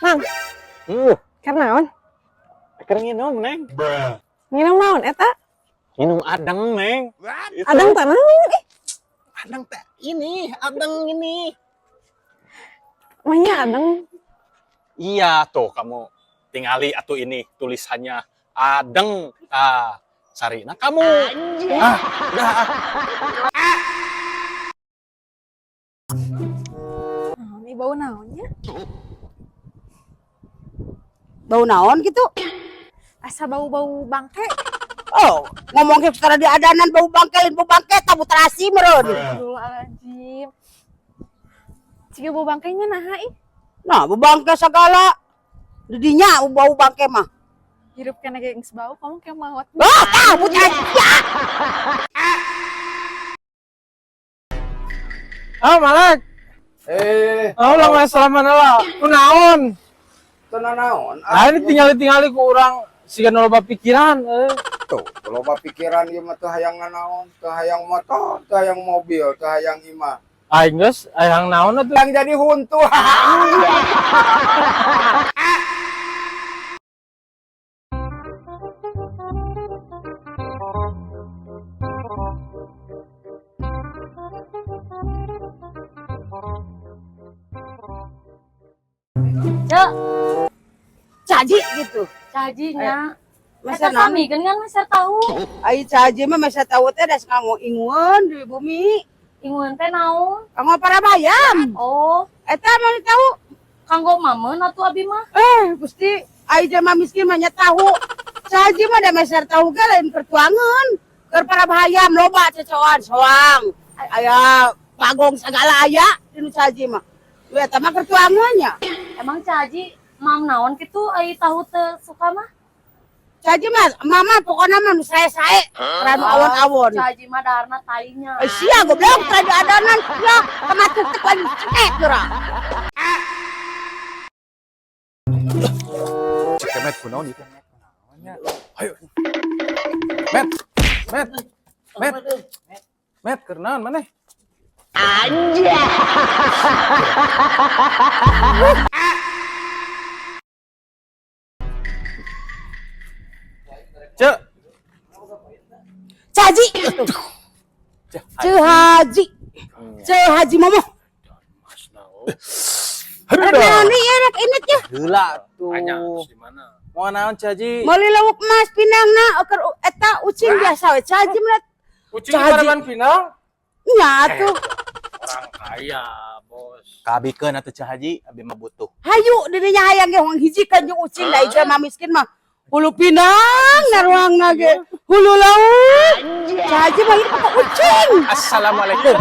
Mang, keur naon? Keur nginum, Neng. Nginum naon eta? Minum adeng, Neng. Itu. Adeng teh naon? Ih, Adeng teh ini, adeng ini. Maenya adeng. Iya, tuh kamu tingali atuh ini tulisannya adeng. Ah, sarina kamu. Ah, udah ah. Naon ih, bau naonnya? Bau naon gitu? Asa bau-bau bangke. Oh, ngomong ke secara diadanan bau bangke, lain bau bangke, tabu terasi meureun. Astagfirullahaladzim. Siga bau bangkainya naha ih. Nah, bau bangke segala. Didinya bau bangke mah. Hirup keneh ge geus bau, kamu kayak maot. Ah, tabu ya. Ah, Malek. Eh, Oh, lah masalah mana lah. Kunaon? Teu naon. Nah, ini tinggal-tinggali ku urang siga nu loba pikiran eh. Tuh, loba pikiran ieu mah teu hayang nanaon, teu hayang motor, teu hayang mobil, teu hayang imah. Aing geus hayang naon atuh? Yang jadi huntu. Cek, Caji gitu. cajinya. Masa Eta sami kan kan meser tahu. Ai caji mah masa tahu teh das nganggo ingueun di bumi. Ingueun teh naon? Kanggo para bayam. Oh, Eta mah tahu. Kanggo mameun atuh abi mah. Eh, Gusti, ai jelema miskin mah nya tahu. Caji mah da meser tahu ge lain pertuangan. Keur para bayam loba cecoan soang. Aya bagong segala aya di nu caji mah. Lu eta mah keur tuangan nya. Emang caji mam naon kitu ai tahu teu suka mah? Caji mah mama pokoknya mah nu sae-sae, ranu awon-awon. Caji mah daharna tainya. Eh, sia goblok tadi adanan sia kematuk teh paling cekek geura. Cek Kemet kunaon ieu? Ayo. Met. Met. Met. Met, keur naon maneh? Cek, Caji. Ceu Haji. Ceu Haji Momo. Rek naon ieu rek ini teh? Heula tuh. Tanya terus di mana? Mau naon Caji? Meuli lauk mas pinangna keur eta ucing biasa we caji mah. Ucing Caji. paraban pinang. Nya atuh. Orang kaya, Bos. Kabikeun atuh Ceu Haji, abi mah butuh. Hayu dirinya hayang ge hoang hiji kan jeung ucing da jelema miskin mah. Hulu pinang naruangna ge. Hulu laut. Caji mah hidup pakai ucing. Assalamualaikum.